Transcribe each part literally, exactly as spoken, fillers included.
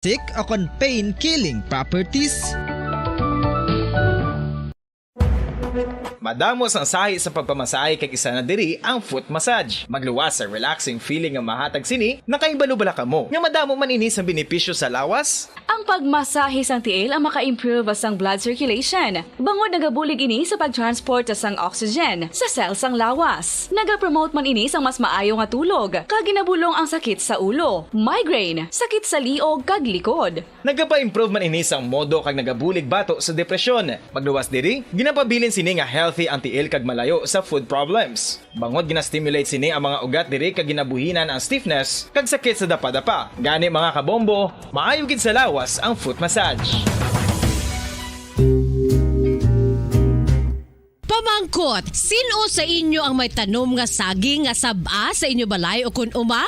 Sick o kon pain-killing properties. Madamo sang sahi sa pagpamasahe, kag isa na diri ang foot massage. Magluwas sa relaxing feeling nga mahatag sini. Nakahibalo bala kamo nga madamo man ini sang benepisyo sa lawas? Ang pagmasahe sang tiil ang maka-improve sang blood circulation, bangod nagabulig ini sa pag-transport sang oxygen sa cell sang lawas. Nagapromote man ini sang mas maayo nga tulog, kag ginabulong ang sakit sa ulo, migraine, sakit sa liog, kag likod. Nagapa-improve man ini sang modo kag nagabulig bato sa depresyon. Magluwas diri, ginapabilin sini nga healthy ang tiil kag malayo sa foot problems. Bangod gina-stimulate sini ang mga ugat diri kag ginabuhinan ang stiffness kag sakit sa dapadapa. Gani, mga kabombo, maayo gid sa lawas ang foot massage. Pamangkot, sin-o sa inyo ang may tanom nga saging nga sab-a sa inyo balay ukon uma?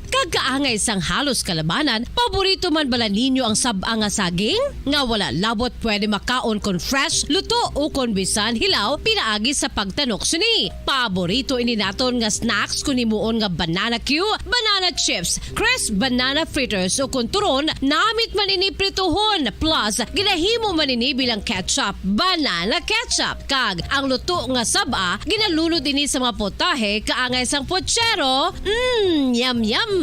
Kag kaangay sang halos kalabanan, paborito man bala ninyo ang sab-a nga saging? Nga wala labot pwede makaon kon fresh, luto, o kon bisan hilaw pinaagi sa pagtanok sini. Paborito ini naton nga snacks kon himuon nga banana cue, banana chips, crisp banana fritters, o kon turon, namit man ini prituhon, plus ginahimo man ini bilang ketchup, banana ketchup. Kag ang luto nga sab-a, ginalunod ini sa mga potahe kaangay sang puchero. Mm, yum, yum!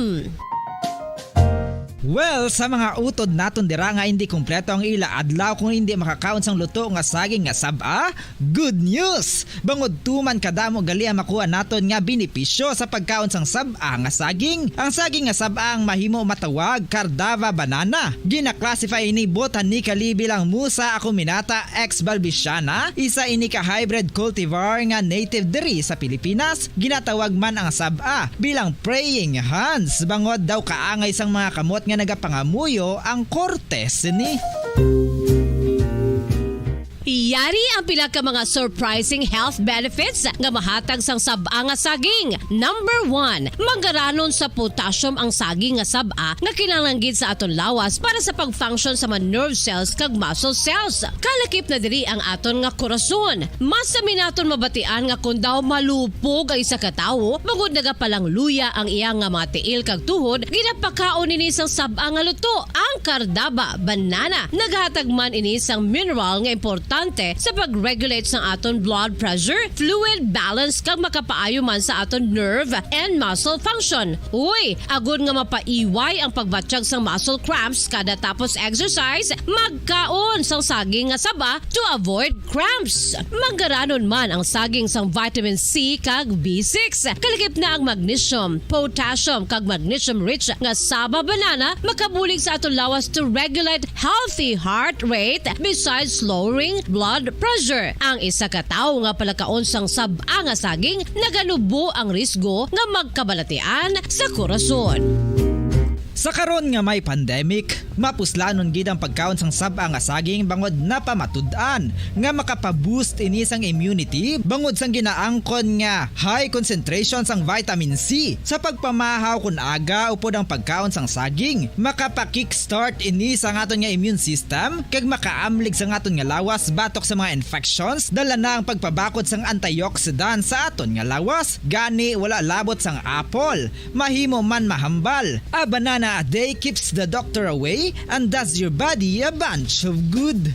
Well, sa mga utod naton dira nga hindi kompleto ang ila adlaw kung hindi makakaon sang luto nga saging nga sab-a, good news! Bangod tuman kadamo gali ang makuha naton nga benepisyo sa pagkaon sang sab-a nga saging. Ang saging nga sab-a ang mahimo matawag Cardava banana. Gina-classify ini botanically bilang Musa acuminata ex balbisiana, isa ini ka hybrid cultivar nga native diri sa Pilipinas. Ginatawag man ang sab-a bilang praying hands, bangod daw kaangay sang mga kamot nga nagapangamuyo ang korte sini. Yari ang pila ka mga surprising health benefits nga mahatag sang sab-a nga saging. Number one, manggaranon sa potassium ang saging nga sab-a nga kinahanglan gid sa aton lawas para sa pag-function sa mga nerve cells kag muscle cells. Kalakip na diri ang aton nga korason. Masami naton mabatian nga kon daw malupog ang isa ka tawo, bangod nagapalangluya ang iya nga mga tiil kag tuhod, ginapakaon ini sang sab-a nga luto. Ang Cardaba banana naghatag man ini sang mineral nga importante sa pag-regulate sang aton blood pressure, fluid balance, kag makapaayo man sa aton nerve and muscle function. Uy, agod nga mapaiway ang pagbatyag sang muscle cramps kada tapos exercise, magkaon sang saging nga saba to avoid cramps. Manggaranon man ang saging sang vitamin C kag B six. Kalakip na ang magnesium, potassium, kag magnesium-rich nga saba banana makabulig sa aton lawas to regulate healthy heart rate, besides lowering blood pressure. Ang isa ka tawo nga palakaon sang sab-a nga saging naganubo ang risgo nga magkabalatian sa korason. Sa karon nga may pandemic, mapuslanon gid ang pagkaon sang sab-a nga saging bangod napamatud-an nga makapa-boost ini sang immunity bangod sang ginaangkon nga high concentration sang vitamin C. Sa pagpamahaw kon aga upod ang pagkaon sang saging, makapa-kickstart ini sa aton nga immune system kag makaamlig sa aton nga lawas batok sa mga infections, dala na ang pagpabakod sang antioxidant sa aton nga lawas. Gani, wala labot sang apple, mahimo man mahambal. A banana a day keeps the doctor away and does your body a bunch of good.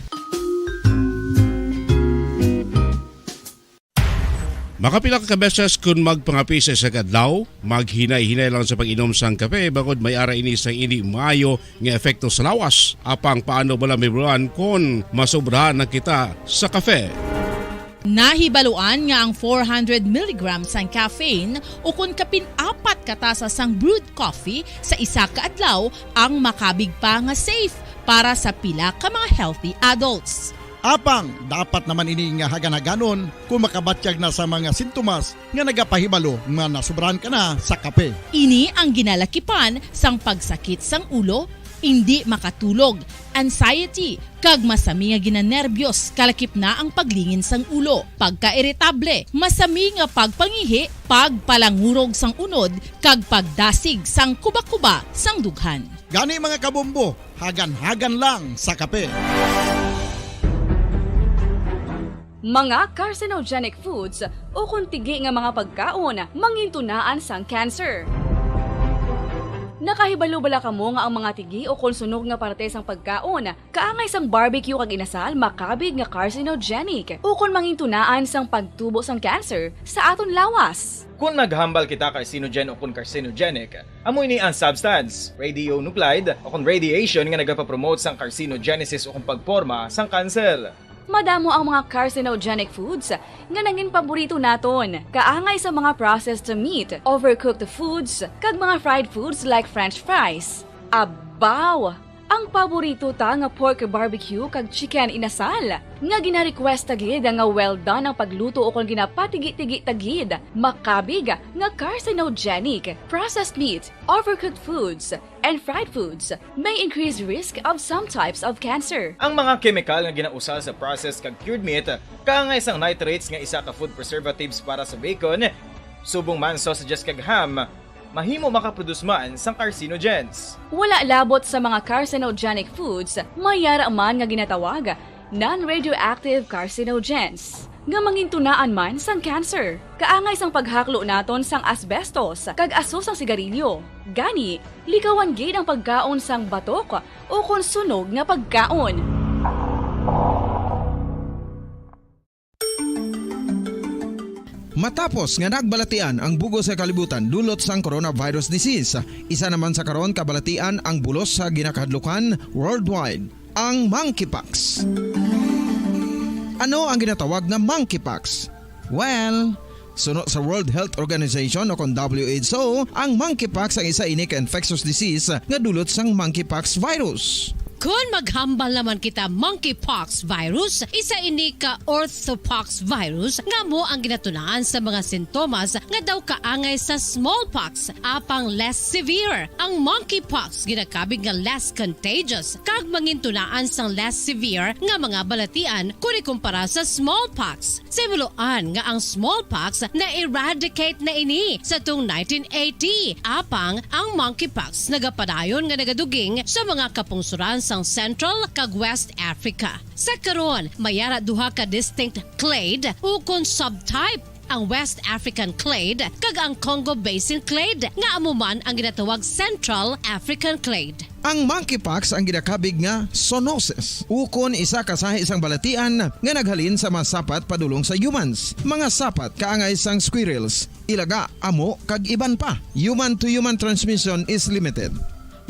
Makapila ka beses kon magpangape sa isa ka adlaw, maghinay-hinay lang sa pag-inom sang kape, bangod may ara ini sang indi maayo nga epekto sa lawas. Apang paano bala, Ma'am Ron, kon masobrahan na kita sa kape? Nahibaluan nga ang four hundred milligrams sang caffeine ukon kapin apat ka tasa sang brewed coffee sa isa ka adlaw ang makabig pa nga safe para sa pila ka mga healthy adults. Apang dapat naman ini nga hagan-haganon kung makabatyag na sa mga sintomas nga nagapahibalo nga nasobrahan ka na sa kape. Ini ang ginalakipan sang pagsakit sang ulo, indi makatulog, anxiety, kag masami nga ginanerbyos, kalakip na ang paglingin sang ulo, pagkairitable, masami nga pagpangihi, pagpalangurog sang unod, kag pagdasig sang kubakuba sang dughan. Gani, mga kabombo, hagan-hagan lang sa kape. Mga carcinogenic foods ukon tigi nga mga pagkaon mangintunaan sang cancer. Nakahibalo bala kamo nga ang mga tigi o kon sunog nga parte sang pagkaon kaangay sang barbecue kag inasal makabig nga carcinogenic o kon mangintunaan sang pagtubo sang cancer sa aton lawas? Kon naghambal kita carcinogen o kon carcinogenic, amo ini ang substance, radionuclide o kon radiation nga nagapapromote sang carcinogenesis o kon pagporma sang kanser. Madamo ang mga carcinogenic foods nga nangin paborito naton, kaangay sa mga processed meat, overcooked foods, kag mga fried foods like french fries. Abaw! Ang paborito ta nga pork barbecue kag chicken inasal, nga gina-request ta gid nga well done ang pagluto o kon ginapatigi-tigi ta gid, makabig nga carcinogenic. Processed meat, overcooked foods, and fried foods may increase risk of some types of cancer. Ang mga kemikal nga ginausal sa processed kag cured meat, kaangay sang nitrates nga isa ka food preservatives para sa bacon, subong man sausages kag ham, mahimo makaproduce man sang carcinogens. Wala labot sa mga carcinogenic foods, may yara man nga ginatawag non-radioactive carcinogens, nga mangintunaan man sang cancer, kaangay sang paghaklo naton sang asbestos kag aso sang sigarilyo. Gani, likawan gid ang pagkaon sang batok o kon sunog nga pagkaon. Matapos nga nagbalatian ang bug-os nga kalibutan dulot sang coronavirus disease, isa naman sa karon kabalatian ang bulos sa ginakahadlukan worldwide, ang monkeypox. Ano ang ginatawag nga monkeypox? Well, suno sa World Health Organization o kon W H O, ang monkeypox ang isa ini ka infectious disease nga dulot sang monkeypox virus. Kon maghambal naman kita monkeypox virus, isa ini ka orthopox virus nga amo ang ginatunaan sa mga sintomas nga daw kaangay sa smallpox, apang less severe. Ang monkeypox ginakabig nga less contagious kag mangintunaan sang less severe nga mga balatian kon ikumpara sa smallpox. Sa himuloan nga ang smallpox na-eradicate na ini sa tung nineteen eighty, apang ang monkeypox nagapadayon nga nagaduging sa mga kapungsoran sang Central kag West Africa. Sa karon, may ara duha ka distinct clade ukon subtype, ang West African clade kag ang Congo Basin clade, nga amo man ang ginatawag Central African clade. Ang monkeypox ang ginakabig nga zoonosis, ukon isa ka sahi sang balatian nga naghalin sa mga sapat padulong sa humans. Mga sapat kaangay sang squirrels, ilaga, amo, kag iban pa. Human to human transmission is limited.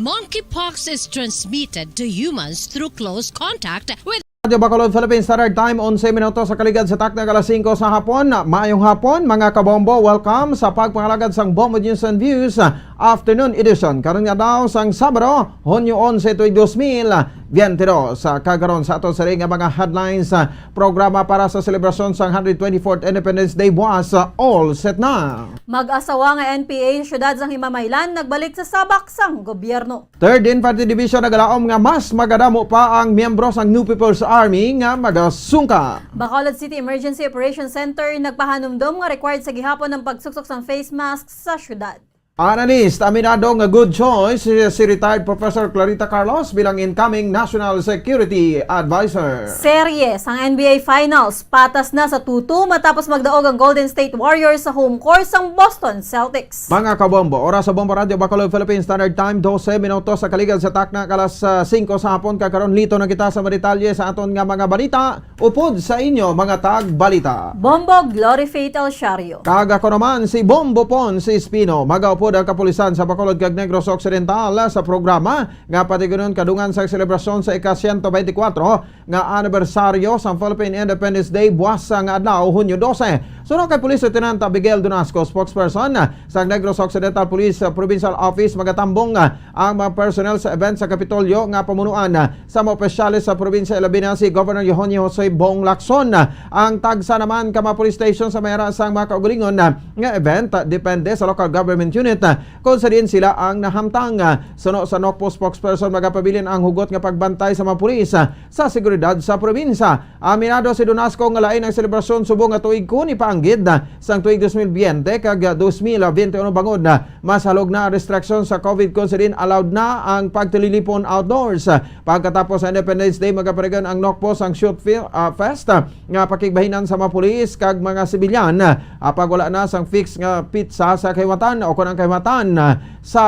Monkeypox is transmitted to humans through close contact with Radyo Bacolod Philippine Standard Time, onse minutos sa kaligad sa takna alas singko sa hapon. Maayong hapon, mga kabombo. Welcome sa pagpangalagad sang Bombo News and Views, ah, Afternoon Edition. Karon nga daw sang Sabado, Hunyo onse, tuig dos mil biyente dos. Sa kagaron sa aton sari nga mga headlines, ah, programa para sa selebrasyon sang hundred twenty-fourth Independence Day buwas, ah, all set na. Mag-asawa nga N P A sa siyudad sang Himamaylan nagbalik sa sabak sang gobyerno. Third Infantry Division nagalaom nga mas magadamo pa ang miyembro sang New People's Army nga magasungka. Bacolod City Emergency Operations Center nagpahanumdom nga required sa gihapon ang pagsuksok sang face mask sa syudad. Analyst, aminado nga good choice si, si retired Professor Clarita Carlos bilang incoming National Security Advisor. Series, ang N B A Finals, patas na sa two two matapos magdaog ang Golden State Warriors sa home court sang Boston Celtics. Mga kabombo, oras sa Bombo Radyo Bacolod Philippine Standard Time, dose minutos sa kaligad sa takna alas, ah, singko sa hapon. Kag karon, lito na kita sa mga detalye sa aton nga mga balita. Upod sa inyo, mga tagbalita. Bombo Glory Faith El Shario. Kag ako naman, si Bombo Pon, si Espino. Magaupod ang kapulisan sa Bacolod kag Negros Occidental sa programa nga patigunon kadungan sa selebrasyon sa ika-siyento bente kwatro nga anibersaryo sang Philippine Independence Day buwas nga adlaw, Hunyo dose. Suno kay Police Lieutenant Abigail Donasco, spokesperson sang Negros Occidental Police Provincial Office, magatambong ang mga personnel sa event sa Kapitolyo nga pamunuan sa mga opisyales sa probinsya, ilabi na si Governor Eugenio Jose Bong Lacson. Ang tagsa naman ka mga police station sa may ara sang mga kaugalingon nga event depende sa local government unit kung sa diin sila ang nahamtang. Suno sa NOCPO spokesperson, magapabilin ang hugot nga pagbantay sa mga pulis sa seguridad sa probinsya. Aminado si Donasco nga lain ang selebrasyon subong nga tuig kon ipaanggid sang tuig dos mil biyente kag dos mil biyente uno bangod mas halog na ang restriction sa COVID, kon sa diin allowed na ang pagtililipon outdoors. Pagkatapos sa Independence Day, magaparigan ang NOCPO sang Shoot Fi-, ah, Fest, ah, nga pakigbahinan sa mga pulis kag mga sibilyan, ah, pag wala na sang fix nga pitsa sa kahiwatan o kon ang kahiwatan, ah, sa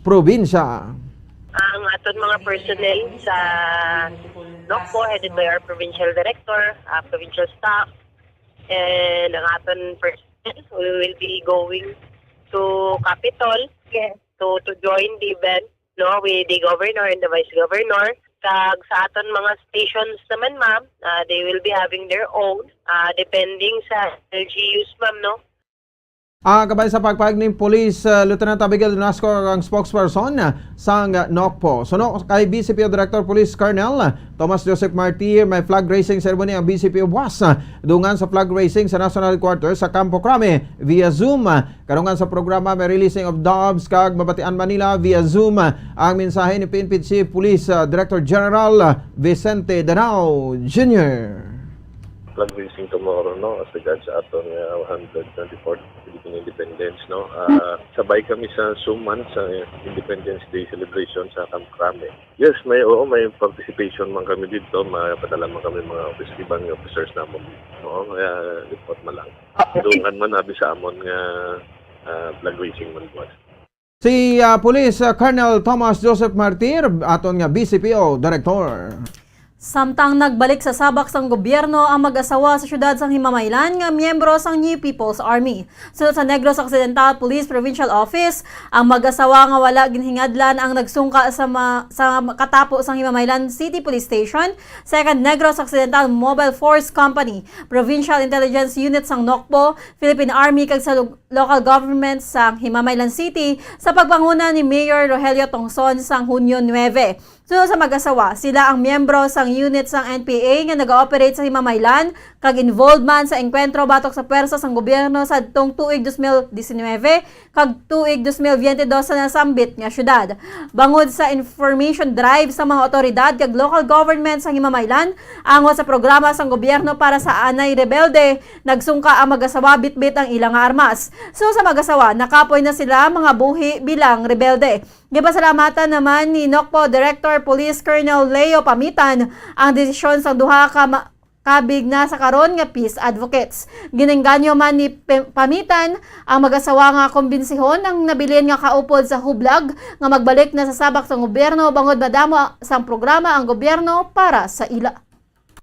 probinsya. Ang aton mga personnel sa NOCPO, headed by our provincial director, uh, provincial staff, and ang aton personnel, we will be going to Capitol, yes, to, to join the event, no, with the governor and the vice governor. Kag sa aton mga stations naman, ma'am, ah, they will be having their own, ah, depending sa L G Us, ma'am, no? Ah, kabay sa pagpahayag ni Police, ah, Lieutenant Abigail Nasco, ang spokesperson, ah, sang, ah, NOCPO. Suno kay B C P O Director Police Colonel, ah, Thomas Joseph Martir, may flag raising ceremony ang B C P O buwas, ah, dungan sa flag raising sa National Headquarters sa Campo Crame via Zoom. Ah, karungan sa programa may releasing of doves kag mabatian man nila via Zoom, ah, ang mensahe ni P N P Chief Police, ah, Director General, ah, Vicente Danao Junior. Flag raising tomorrow, no, as regards sa aton nga one hundred twenty-fourth Philippine Independence, no. Ah, sabay kami sa suman sa Independence Day celebration sa Camp Crame. Yes, may, oo, may participation man kami dito. May padala man kami mga office, iban nga officers namon. Oo, kaya report man lang. Dungan man abi sa amon nga, ah, flag raising man buwas. Si, ah, Police, ah, Colonel Thomas Joseph Martir, aton nga B C P O Director. Samtang nagbalik sa sabak sang gobyerno ang mag-asawa sa siyudad sang Himamaylan nga miyembro sang New People's Army. Suno sa Negros Occidental Police Provincial Office, ang mag-asawa nga wala ginhingadlan ang nagsungka sa ma-, sa katapo sang Himamaylan City Police Station, Second Negros Occidental Mobile Force Company, Provincial Intelligence Unit sang NOCPO, Philippine Army kag sa lug-, local government sang Himamaylan City sa pagpanguna ni Mayor Rogelio Tongson sang Hunyo nuebe. Suno sa mag-asawa, sila ang miyembro sang unit sang N P A nga nag-ooperate sa Himamaylan kag involved man sa engkwentro batok sa pwersa sang gobyerno sadtong tuig dos mil disinwebe kag tuig dos mil biyente dos sa nasambit nga syudad. Bangod sa information drive sa mga awtoridad kag local government sa Himamaylan, angot sa programa sang gobyerno para sa anay rebelde, nagsungka ang mag-asawa bitbit ang ila nga armas. Suno sa mag-asawa, nakapoy na sila mga buhi bilang rebelde. Gipasalamatan naman ni NOCPO Director Police Colonel Leo Pamitan ang desisyon sang duha ka ma-, kabig na sa karon nga peace advocates. Ginaengganyo man ni Pe-, Pamitan ang mag-asawa nga kombinsihon ang nabilin nga kaupod sa hublag nga magbalik na sa sabak sang gobyerno bangod madamo sang programa ang gobyerno para sa ila.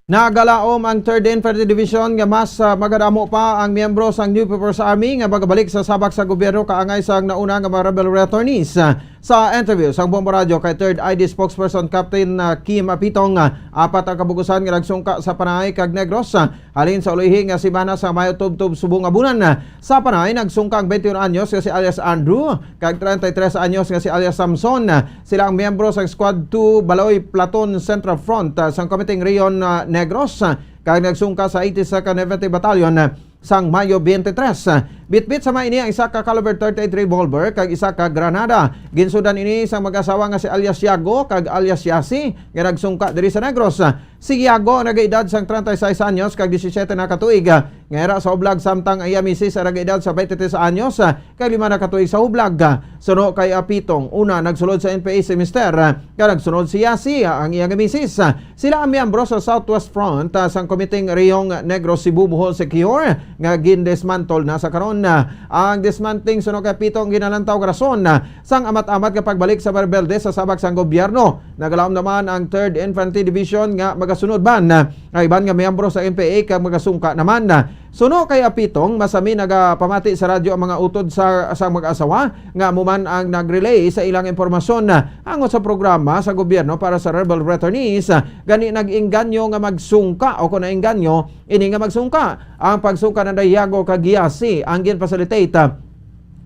Nagalaom ang Third Infantry Division nga mas, ah, magadamo pa ang miyembro sang New People's Army nga magabalik sa sabak sa gobyerno kaangay sang nauna nga mga rebel returnees. Sa interview sang Bombo Radyo kay Third I D spokesperson Captain, ah, Kim Apitong, ah, apat ang kabugusan nga nagsungka sa Panay kag Negros, ah, halin sa ulihi nga semana sa Mayo tubtob subong nga bulan. Sa Panay, nagsungka ang twenty-one anyos nga si alias Andrew kag treinta y tres anyos nga si alias Samson. Sila ang miyembro sa Squad two Baloy Platoon Central Front, ah, sang Committee Region, ah, Negros, ah, kag nagsungka sa eighty-second Infantry Battalion, ah, sang Mayo twenty-three. Bitbit sa mga ini ang isa ka caliber thirty-eight revolver kag isa ka granada. Ginsundan ini sang mag-asawa nga si alias Yago kag alias Yasi nga nagsungka diri sa Negros. Si Yago nagaedad sang treinta y seis anyos kag disisiete na ka tuig, nga yara sa hublag, samtang ang iya misis nagaedad sa twenty-tres anyos kag lima na ka tuig sa hublag. Suno kay Apitong, una nagsulod sa N P A si mister, nga nagsunod si Yasi, ang iya nga misis. Sila ang miyembro sa Southwest Front, ah, sang Komiteng Rehiyong Negros Cebu Bohol Siquijor nga gindismantle na sa karon. Ang dismantling suno kay Apitong ginalantaw nga rason, ah, sang amat-amat nga pagbalik sa mga rebelde sa sabak sang gobyerno. Nagalaom naman ang Third Infantry Division nga magasunod man, ah, ang iban nga miyembro sa N P A kag magasungka naman. Suno kay Apitong, masami nagapamati sa radyo ang mga utod sa, sa mag-asawa nga amo man ang nag-relay sa ilang impormasyon angot sa programa sa gobyerno para sa rebel returnees. Gani nag-engganyo nga magsungka o kon naengganyo ini nga magsungka. Ang pagsungka ni Yago kag Yasi ang gin-facilitate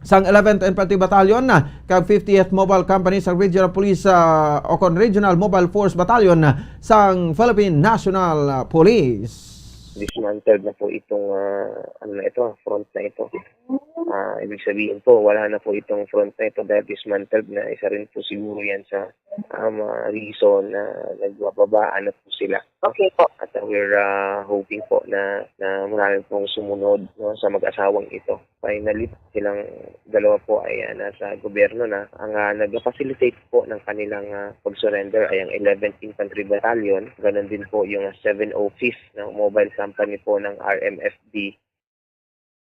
sang eleventh Infantry Battalion kag fiftieth Mobile Company sa Regional Police, ah, o kon Regional Mobile Force Battalion sang Philippine National Police. Dismantled na po itong, ah, ano na ito, front na ito. Ah, ibig sabihin po, wala na po itong front na ito dahil dismantled na. Isa rin po siguro yan sa, ah, mga reason na nagbababaan na po sila. Okay po. At, ah, we're, ah, hoping po na, na marami pong sumunod, no, sa mag-asawang ito. Finally, silang dalawa po ay, ah, nasa gobyerno na. Ang, ah, nag-facilitate po ng kanilang, ah, pag-surrender ay ang eleventh Infantry Battalion. Ganon din po yung, ah, seven oh fifth na mobile company po ng R M F D.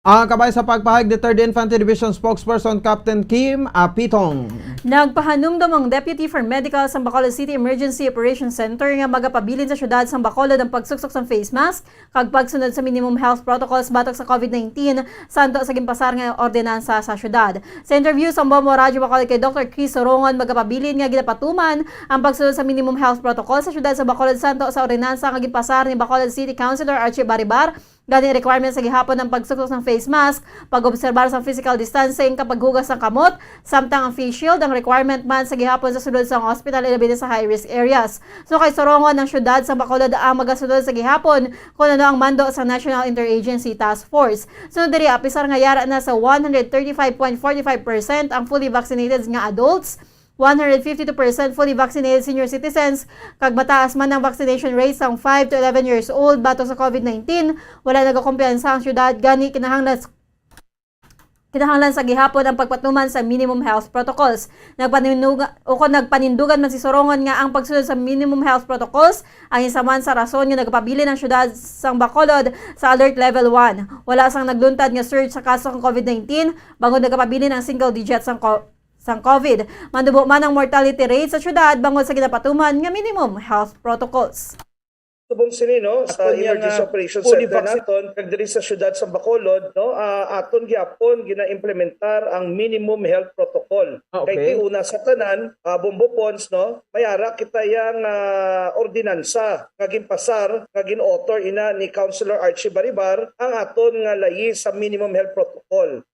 Ang kabahin sa pagpahayag ni Third Infantry Division Spokesperson Captain Kim Apitong. Nagpahanumdom ang Deputy for Medical sa Bacolod City Emergency Operations Center nga magapabilin sa syudad sang Bacolod ang pagsuksok sang face mask kag pagsunod sa minimum health protocols batok sa COVID nineteen, santo sa ginpasar nga ordinansa sa syudad. Sa interview sa Bombo Radyo Bacolod kay Doctor Chris Sorongon, magapabilin nga ginapatuman ang pagsunod sa minimum health protocol sa syudad sa Bacolod santo sa ordinansa nga ginpasar ni Bacolod City Councilor Archie Baribar. Gani, requirement sa gihapon ang pagsuksok sang face mask, pag-obserbar sa physical distancing, kag paghugas sang kamot, samtang ang face shield ang requirement man sa gihapon sa sulod sang hospital, ilabi na sa high-risk areas. So, kay Sorongon, ang syudad sa Bacolod ang magasunod sa gihapon kon ano ang mando sa National Interagency Task Force. Sunod diri, apisar nga yara na sa one hundred thirty-five point forty-five percent ang fully vaccinated nga adults, one hundred fifty-two percent fully vaccinated senior citizens, kag mataas man ang vaccination rate sang five to eleven years old batok sa COVID nineteen, wala nagakumpiyansa ang syudad, gani kinahanglan, kinahanglan sa gihapon ang pagpatuman sa minimum health protocols. Nagpaninduga-, o kon nagpanindugan man si Sorongon nga ang pagsunod sa minimum health protocols ang isa man sa rason nga nagapabilin ang syudad sang Bacolod sa alert level one. Wala sang nagluntad nga surge sa kaso sang COVID nineteen, bangod nagapabilin ang single digit sang co-, sang COVID. Mandubo man ang mortality rate sa syudad bangod sa ginapatuman nga minimum health protocols. Subong sini, no, sa Aton yang, emergency ah, operation fully center vaccinated naton, kag diri sa siyudad sa Bacolod, no, ah, aton gyapon gina-implementar ang minimum health protocol. Ah, okay. Kay ti una sa tanan, ah, Bombo Pons, no, may ara kita yang, ah, ordinansa nga ginpasar, nga gin-author ina ni Councilor Archie Baribar, ang aton nga layi sa minimum health protocol.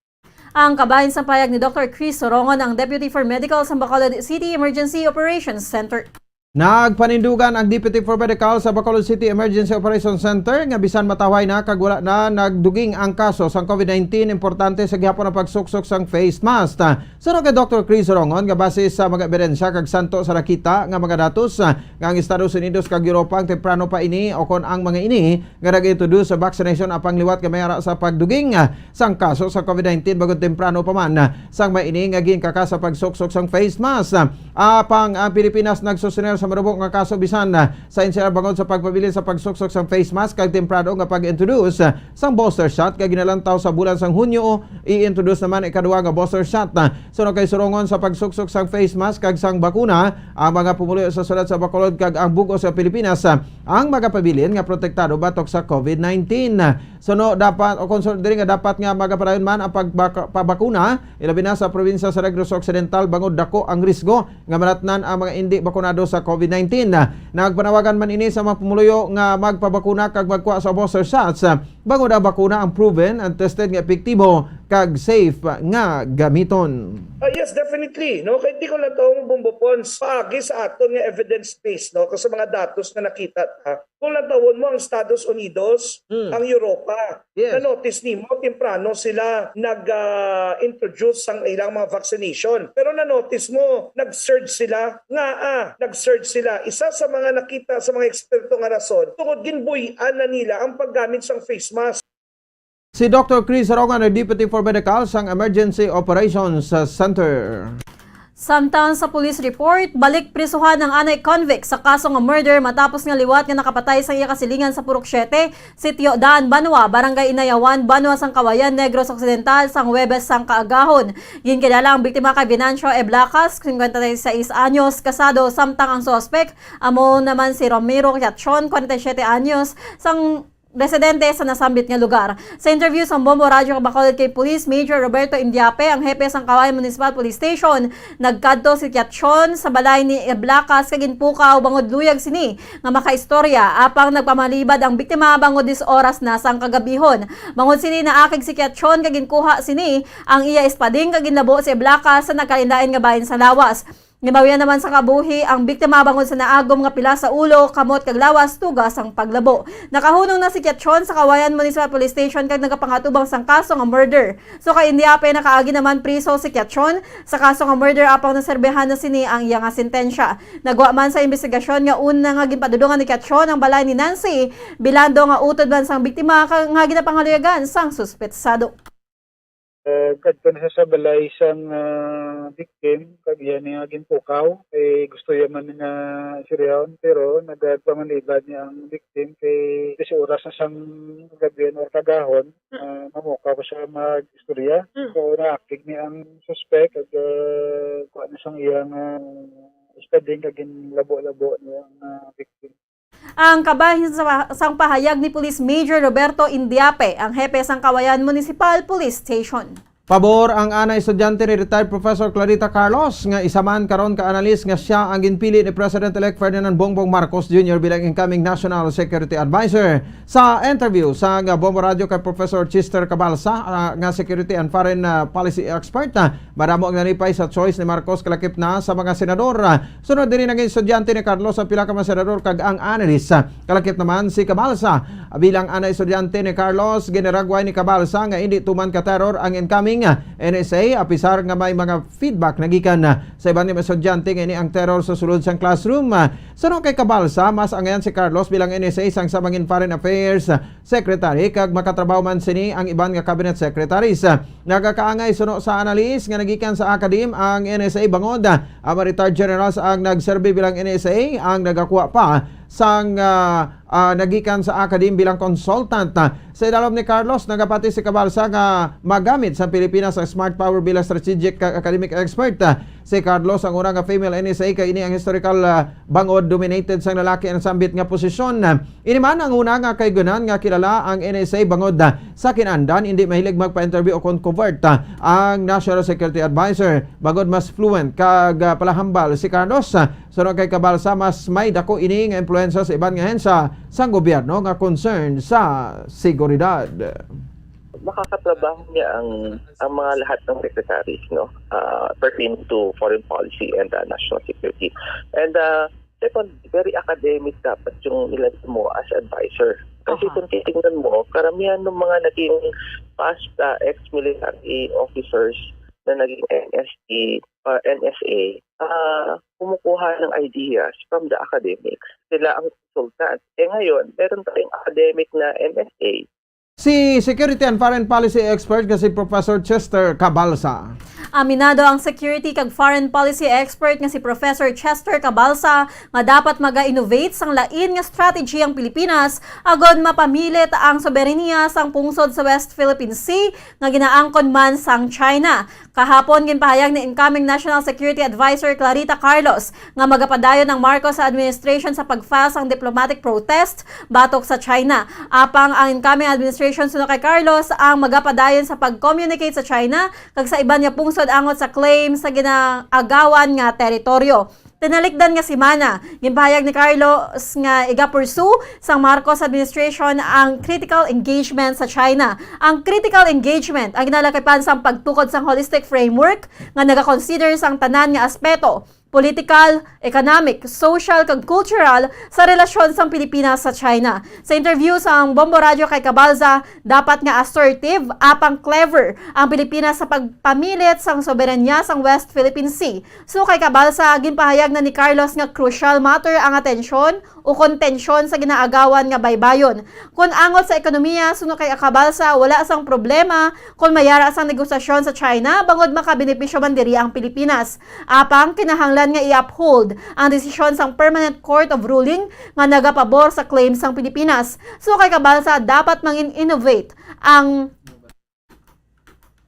Ang kabahin sa payag ni Doctor Chris Sorongon, ang Deputy for Medical sa Bacolod City Emergency Operations Center. Nagpanindugan ang Deputy for Medical sa Bacolod City Emergency Operations Center nga bisan matawhay na kag wala na nagduging ang kaso sang COVID nineteen, importante sa gihapon ang pagsuksok sang face mask. Suno kay Doctor Chris Sorongon, nga base sa mga ebidensya kag santo sa nakita nga mga datos, ah, nga ang Estados Unidos kag Europa ang temprano pa ini o kon ang mga ini nga nag-introduce sa vaccination apang liwat nga may ara sa pagduging, ah, sang kaso sa COVID nineteen bangod temprano pa man, ah, sang may ini nga ginkaka sa pagsuksok sang face mask. Ah, apang ang Pilipinas nagsusuner sa marubo nga kaso bisan, ah, sa N C R bangod sa pagpabilin sa pagsuksok sang face mask kag temprano nga pag-introduce, ah, sang booster shot nga ginalantaw sa bulan sang Hunyo, i-introduce naman ikaduha nga booster shot. Ah, suno kay Sorongon, sa pagsuksok sang face mask kag sang bakuna, ang mga pumuluyo sa syudad sa Bacolod kag ang bug-os sa Pilipinas, ah, ang magapabilin nga protektado batok sa COVID nineteen. Suno dapat, o konsul diri nga dapat nga magapadayon man ang pagbaka-, pabakuna, ilabi na sa probinsya sa Negros Occidental, bangod dako ang risgo nga madatnan ang mga indi bakunado sa COVID nineteen. Nagpanawagan man ini sa mga pumuluyo nga magpabakuna kag magkuha sa booster shots, bangod ang bakuna ang proven and tested nga epektibo kag safe nga gamiton. Ah, yes, definitely, no? Kay di ko lang taong bumbupon paagi sa aton nga evidence base, no? Kasi mga datos nga nakita ta, kung lantawon mo ang Estados Unidos, Mm. ang Europa, Yes. na-notice nimo, temprano sila nag, ah, introduce sang ilang mga vaccination. Pero na-notice mo, nag-surge sila. Nga, ah, nag-surge sila. Isa sa mga nakita sa mga eksperto nga rason, tungod ginbuy-an na nila ang paggamit sang face mask. Si Doctor Chris Sarongan, ang Deputy for Medical sang Emergency Operations Center. Samtang sa police report, balik prisuhan ang anay convict sa kaso nga murder matapos nga liwat nga nakapatay sa iya kasilingan sa Purok Siete, Sitio Daan Banwa, Barangay Inayawan, Banwa sang Kawayan, Negros Occidental, sang Huwebes sang kaagahon. Ginkilala ang biktima kay Venancio Eblacas, cincuenta y seis anyos, kasado, samtang ang suspek amo naman si Romero Yatchon, kwarenta y siyete anyos, sang residente sa nasambit nga lugar. Sa interview sa Bombo Radyo Bacolod kay Police Major Roberto Indiape, ang hepe sang Kawayan Municipal Police Station, nagkadto si Kiatchon sa balay ni Eblacas kag ginpukaw bangod luyag sini nga makaistorya, apang nagpamalibad ang biktima bangod diyes oras na sang kagabihon. Bangod sini, naakig si Kiatchon kag ginkuha sini ang iya espading kag ginlabo si Eblacas sa nagkalainlain nga bahin sa lawas. Ginbawian naman sa kabuhi ang biktima bangod sa naagom nga pila sa ulo, kamot kag lawas tuga sang paglabo. Nakahunong na si Kiatchon sa Kawayan Municipal Police Station kag nagapangatubang sang kaso nga murder. So kay Indiape, nakaagi naman priso si Kiatchon sa kaso nga murder apang naserbehan na sini ang iya nga sentensya. Nagwa man sa imbestigasyon nga una nga ginpadudungan ni Kiatchon ang balay ni Nancy Bilando nga utod man sang biktima ka-, nga ginapangaluyagan sang suspetsado. Kag kadto na siya sa balay sang, ah, victim, kag iya niya ginpukaw. Kay gusto iya man nga istoryahon, pero nagagpamanlibad niya ang victim kay diyes oras na sang gabi or kagahon, ah, mamukaw pa siya mag-istorya. Mm. So, naakig niya ang suspect, kag, ah, kuha na sang iyang, ah, spending, kag ginlabo-labo niya ang, ah, victim. Ang kabahin sa, sang pahayag ni Police Major Roberto Indiape, ang hepe sang Kawayan Municipal Police Station. Pabor ang anay estudyante ni retired Professor Clarita Carlos, nga isa man karon ka analyst nga sia ang ginpili ni President-elect Ferdinand Bongbong Marcos Junior bilang incoming National Security Advisor. Sa interview sa nga Bombo Radio kay Professor Chester Cabalsa, ah, nga security and foreign, ah, policy expert, ah, madamo ang nalipay sa choice ni Marcos kalakip na sa mga senador. Sunod diri, naging estudyante ni Carlos ang pila ka mga senador kag ang analyst, ah, kalakip naman si Cabalsa. Bilang anay estudyante ni Carlos, ginaragway ni Cabalsa nga indi tuman ka terror ang incoming, ah, N S A, apisar nga may mga feedback nagikan, ah, sa iban nga mga estudyante nga ini ang terror sa sulod sang classroom. Ah, suno kay Cabalsa, mas angayan si Carlos bilang N S A sang sa mangin Foreign Affairs, ah, Secretary, kag makatrabaho man sini ang iban nga cabinet secretaries. Ah, nagakaangay suno sa analyst nga nagikan sa academe ang N S A bangod, ah, ang mga retired generals ang nagserbi bilang N S A ang nagakuha pa sang, ah, ah, nagikan sa academe bilang consultant. Ah, sa idalom ni Carlos, nagapati si Cabalsa nga magamit sa Pilipinas ang smart power bilang strategic kag academic expert. Ah, si Carlos ang una nga female N S A, kay ini ang historical, ah, bangod dominated sang lalaki ang sambit nga posisyon. Ah, ini man ang una nga kaygunan nga kilala ang N S A bangod, ah, sa kinandan indi mahilig magpa-interview o kon covert, ah, ang National Security Advisor, bangod mas fluent kag, ah, palahambal si Carlos. Ah, suno kay Cabalsa, mas may dako ini nga impluwensya sa iban nga ahensya sang gobyerno nga concern sa seguridad. Makakatrabaho niya ang, ang mga lahat ng secretaries, no? Ah, pertaining to foreign policy and, ah, national security. And, ah, second, very academic dapat yung ilan mo as advisor. Kasi Aha. kung titingnan mo, karamihan ng mga naging past, ah, ex-military officers na naging N S A, ah, N S A, ah, kumukuha ng ideas from the academics. Sila ang consultant. Eh ngayon, meron tayong academic na N S A. Si security and foreign policy expert nga si Professor Chester Cabalsa. Aminado ang security kag foreign policy expert nga si Professor Chester Cabalsa nga dapat maga-innovate sang lain nga strategy ang Pilipinas agod mapamilit ang soberanya sang pungsod sa West Philippine Sea nga ginaangkon man sang China. Kahapon, ginpahayag ni incoming National Security Advisor Clarita Carlos nga magapadayon ang Marcos administration sa pag-file sang diplomatic protest batok sa China. Apang ang incoming administration, suno kay Carlos, ang magapadayon sa pag-communicate sa China kag sa iban nga pungsod angot sa claim sa ginaagawan nga teritoryo. Tinalikdan nga semana, ginpahayag ni Carlos nga iga-pursue sang Marcos administration ang critical engagement sa China. Ang critical engagement ang ginalakipan sang pagtukod sang holistic framework nga nagakonsider sang tanan nga aspeto, political, economic, social, kag cultural, sa relasyon sang Pilipinas sa China. Sa interview sang Bombo Radyo kay Cabalsa, dapat nga assertive apang clever ang Pilipinas sa pagpamilit sang soberanya sang West Philippine Sea. Suno kay Cabalsa, ginpahayag na ni Carlos nga crucial matter ang atensyon ukon tensyon sa ginaagawan nga baybayon. Kon angot sa ekonomiya, suno kay Cabalsa, wala sang problema kon mayara sang negosasyon sa China bangod makabenepisyo man diri ang Pilipinas. Apang kinahanglan nga i-uphold ang desisyon sang Permanent Court of Ruling nga nagapabor sa claim sang Pilipinas. Suno kay Cabalsa, dapat mangin-innovate ang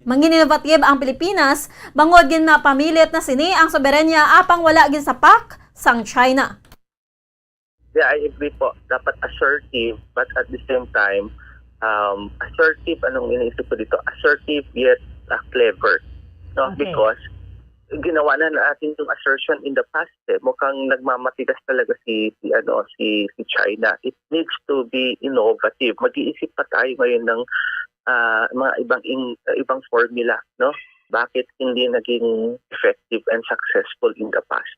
Mangin-innovative ang Pilipinas, bangod ginapamilit na sini ang soberanya apang wala ginsapak sang China. Yeah, I agree po. Dapat assertive, but at the same time, um, assertive, anong iniisip ko dito? Assertive yet, ah, clever. No? Okay. Because ginawa na natin yung assertion in the past eh. Mukhang nagmamatigas talaga si, si, ano, si, si China. It needs to be innovative. Mag-iisip pa tayo ngayon ng, ah, mga ibang in-, ibang formula, no? Bakit hindi naging effective and successful in the past?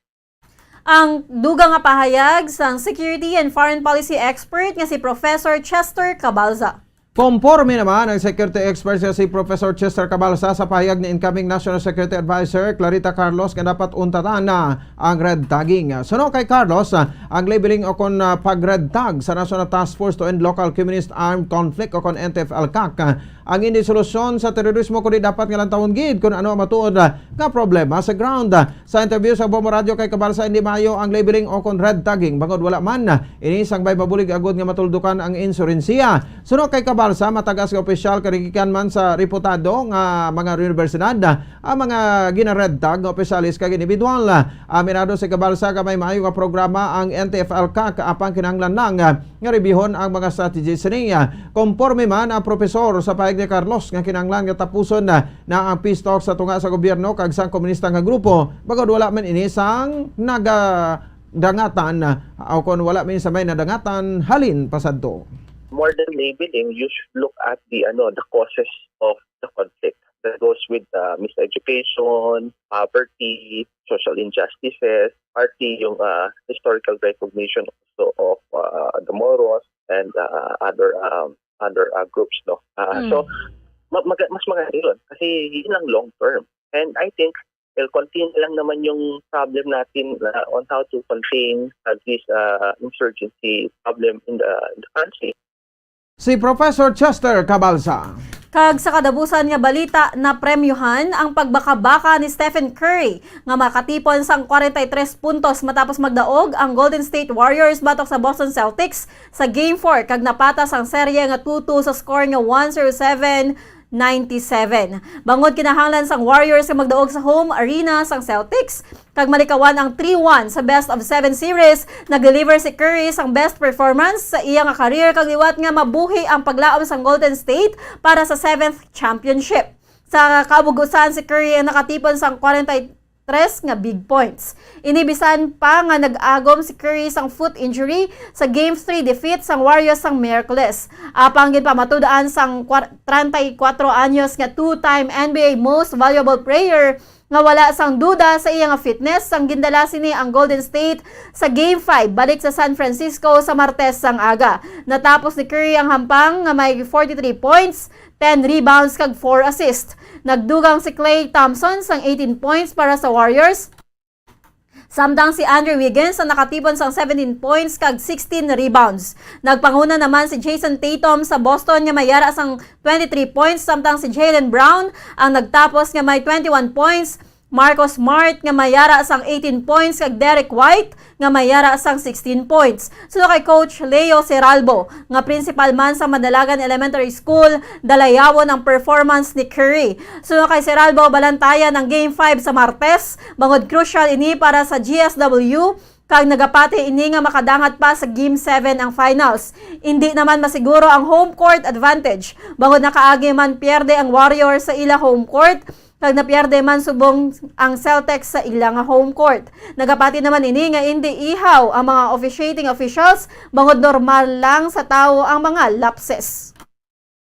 Ang dugang nga pahayag sang security and foreign policy expert nga si Professor Chester Cabalza. Komporme naman ang security expert nga si Professor Chester Cabalsa sa pahayag ni incoming National Security Advisor Clarita Carlos nga dapat untatan na ang red tagging. Suno kay Carlos, ang labeling o kon, ah, pag-red tag sa National Task Force to End Local Communist Armed Conflict o kon N T F L CAC, ah, ang indi solusyon sa terorismo, kundi dapat nga lantawon gid kung ano ang matuod, ah, nga problema sa ground. Ah, sa interview sa Bombo Radio kay Cabalsa, hindi maayo ang labeling o kon red tagging, bangod wala man, ah, ini sang may mabulig agud nga matuldukan ang insurensiya. Suno kay Cabalsa, matagas nga opisyal kay gikan man sa reputado nga mga universidad, ah, ang mga gina-red tag nga opisyalis kag individual. Ah, aminado si Cabalsa nga may maayo nga programa ang N T F L CAC, apang kinahanglan lang, ah, nga rebyuhon ang mga strategies niya. Konporme man ang propesor sa pahayag ni Carlos nga kinahanglan nga tapuson na, na ang peace talks sa tunga sa gobyerno kag sang komunista nga grupo, bangod wala man ini sang nagadangatan, o kon wala man sa may nadangatan halin pasadto. More than labeling, you should look at the, ano, the causes of the conflict. That goes with, uh, miseducation, poverty, social injustices, partly yung, uh, historical recognition also of, uh, the Moros and, uh, other, um, other, uh, groups, no? Uh, Mm. So, ma- maga- mas maganda yun kasi yun ang long term. And I think, well, continue lang naman yung problem natin, uh, on how to contain, uh, this, uh, insurgency problem in the, in the country. Si Professor Chester Cabalsa. Kag sa kadabusan nga balita, napremyuhan ang pagbakabaka ni Stephen Curry nga makatipon sang forty-three puntos matapos magdaog ang Golden State Warriors batok sa Boston Celtics sa Game four, kag napatas ang serye nga two two sa score nga one zero seven ninety-seven. Bangod kinahanglan sang Warriors nga magdaog sa home arena sang Celtics kag malikawan ang three one sa best of seven series, nag-deliver si Curry sang best performance sa iya nga career kag liwat nga mabuhi ang paglaom sang Golden State para sa seventh championship. Sa kabug-usan, si Curry ang nakatipon sang forty-three nga big points. Ini bisan pa nga nag-agom si Curry sang foot injury sa Game three defeat sang Warriors sang Miyerkules. Apang ginpamatud-an sang kwar-, treinta y cuatro anyos nga two-time N B A Most Valuable Player nga wala sang duda sa iya nga fitness sang gindala sini ang Golden State sa Game five balik sa San Francisco sa Martes sang aga. Natapos ni Curry ang hampang nga may forty-three points, ten rebounds kag four assists. Nagdugang si Klay Thompson sang eighteen points para sa Warriors, samtang si Andrew Wiggins ang nakatipon sang seventeen points kag sixteen rebounds. Nagpanguna naman si Jayson Tatum sa Boston nga may yara sang twenty-three points, samtang si Jaylen Brown ang nagtapos nga may twenty-one points, Marcus Smart nga may yara sang eighteen points, kag Derrick White nga may yara sang sixteen points. Suno kay Coach Leo Seralbo, nga principal man sa Madalagan Elementary School, dalayawon ang performance ni Curry. Suno kay Seralbo, balantayan ang Game five sa Martes, bangod crucial ini para sa G S W, kag nagapati ini nga makadangat pa sa Game seven ang finals. Indi naman masiguro ang home court advantage, bangod nakaagi man pierde ang Warriors sa ila home court, kag napierde man subong ang Celtics sa ila nga home court. Nagapati naman ini nga indi ihaw ang mga officiating officials, bangod normal lang sa tawo ang mga lapses.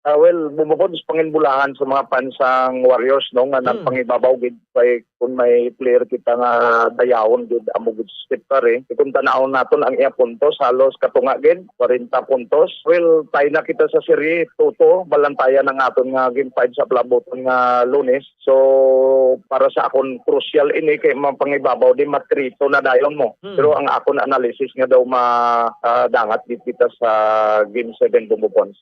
Ah, well, bumukod sa panginbulahan sa mga fans sang Warriors, no, nga Mm. nagpangibabaw gid kay kung may player kita nga dayawon gid, amo gid si Steph Curry. Kung tan-awon naton ang iya puntos, halos katunga gid, kwarenta puntos. Well, tie na kita sa serye, two two, balantayan ang aton nga Game five sa palabuton nga Lunes. So, para sa akon, crucial ini kay mapangibabaw di matrito na dayon mo. Hmm. Pero ang akon analysis nga daw ma-, ah, dangat gid kita sa Game seven, Bombo Pons.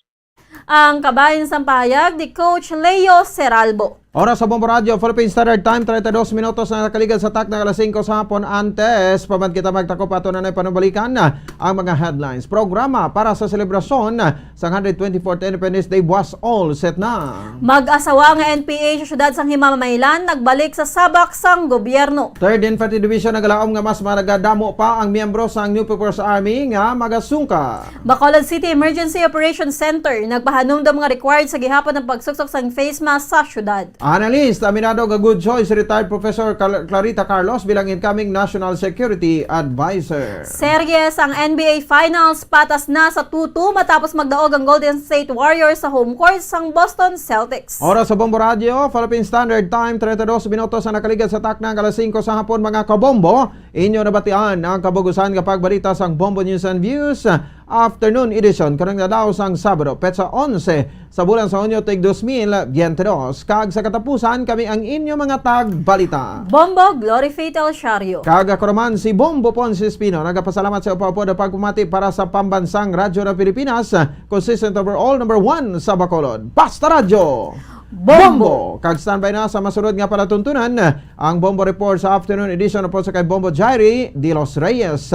Ang kabahin sang pahayag ni Coach Leo Seralbo. Oras sa Bombo Radyo, Philippine Standard Time, treinta y dos minutos na nakaligad sa takna nga alas singko sa hapon. Antes pa man kita magtakop, ato na nay panubalikan ang mga headlines. Programa para sa selebrasyon sang hundred twenty-fourth Independence Day was all set na. Mag-asawa nga N P A sa siyudad sang Himamaylan nagbalik sa sabak sang gobyerno. Third Infantry Division nagalaom nga mas managadamo pa ang miyembro sang New People's Army nga magasungka. Bacolod City Emergency Operations Center nagpahanumdom nga required sa gihapon ang pagsuksok sang face mask sa siyudad. Analyst, aminado nga good choice si retired Professor Cal-, Clarita Carlos bilang incoming National Security Advisor. Series ang N B A Finals, patas na sa two two matapos magdaog ang Golden State Warriors sa home court sang Boston Celtics. Oras sa Bombo Radio, Philippine Standard Time, treinta y dos minutos ang nakaligad sa takna nga alas singko sa hapon, mga kabombo. Inyo nabatian ang kabug-usan nga pagbalita sang Bombo News and Views. afternoon edition karong adlaw sang Sabado, petsa onse sa bulan sa Hunyo, tig dos mil biyente dos. Kag sa katapusan, kami ang inyo mga tagbalita. Bombo, Glory Faith El Shario. Kag ako naman si Bombo Ponce Espino, nagapasalamat sa upapod ang pagpamati para sa Pambansang Radyo ng Pilipinas, consistent overall number one sa Bacolod. Basta Radyo! Bombo! Kag standby na sa masunod nga palatuntunan, ang Bombo Report sa afternoon edition upod sa kay Bombo Jairi de los Reyes.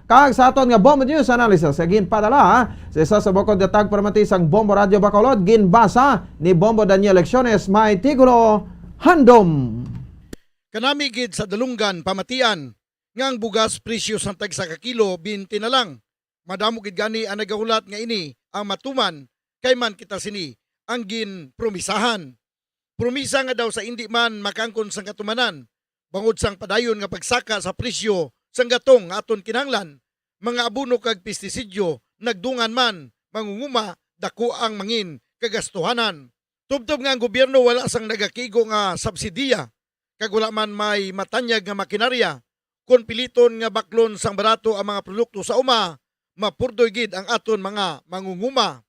Kag sa aton nga Bombo News Analysis nga ginpadala sa isa sa bukod nga tagparamati sang Bombo Radyo Bacolod, ginbasa ni Bombo Daniel Lecciones, may titulo, Handom. Kanami gid sa dalunggan pamatian nga ang bugas presyo sang tagsa ka kilo, bente na lang. Madamo gid gani ang nagahulat nga ini ang matuman, kay man kita sini ang ginpromisahan. Promisa nga daw sa indi man makaangkon sang katumanan, bangod sang padayon nga pagsaka sa presyo sang gatong nga aton kinahanglan, mga abono kag pestisidyo, nagdungan man, mangunguma, dako ang mangin kagastuhanan. Tubtob nga ang gobyerno wala sang nagakigo nga subsidiya, kag wala man may matanyag nga makinarya, kon piliton nga baklon sang barato ang mga produkto sa uma, mapurdoy gid ang aton mga mangunguma.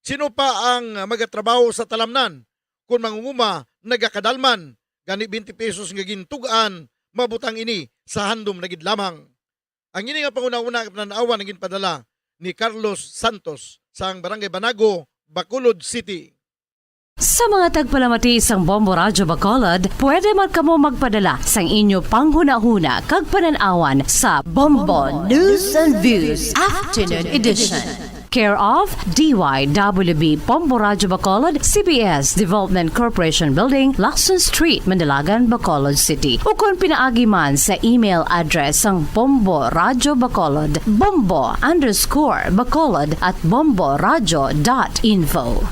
Sino pa ang magatrabaho sa talamnan kon mangunguma nagakadalman? Gani, bente pesos nga gintug-an, mabutang ini sa handom na gid lamang. Ang ini nga panghunahuna nga panan-awan ang ginpadala ni Carlos Santos sang Barangay Banago, Bacolod City. Sa mga tagpalamati sang Bombo Radyo Bacolod, pwede man kamo magpadala sang inyo panghunahuna kag panan-awan sa Bombo News and Views Afternoon Edition. Care of D Y W B Bombo Radyo Bacolod, C B S Development Corporation Building, Lacson Street, Manalagan, Bacolod City. Ukon pinaagi man sa email address sang Bombo Radyo Bacolod, bombo underscore bacolod at bomboradyo dot info.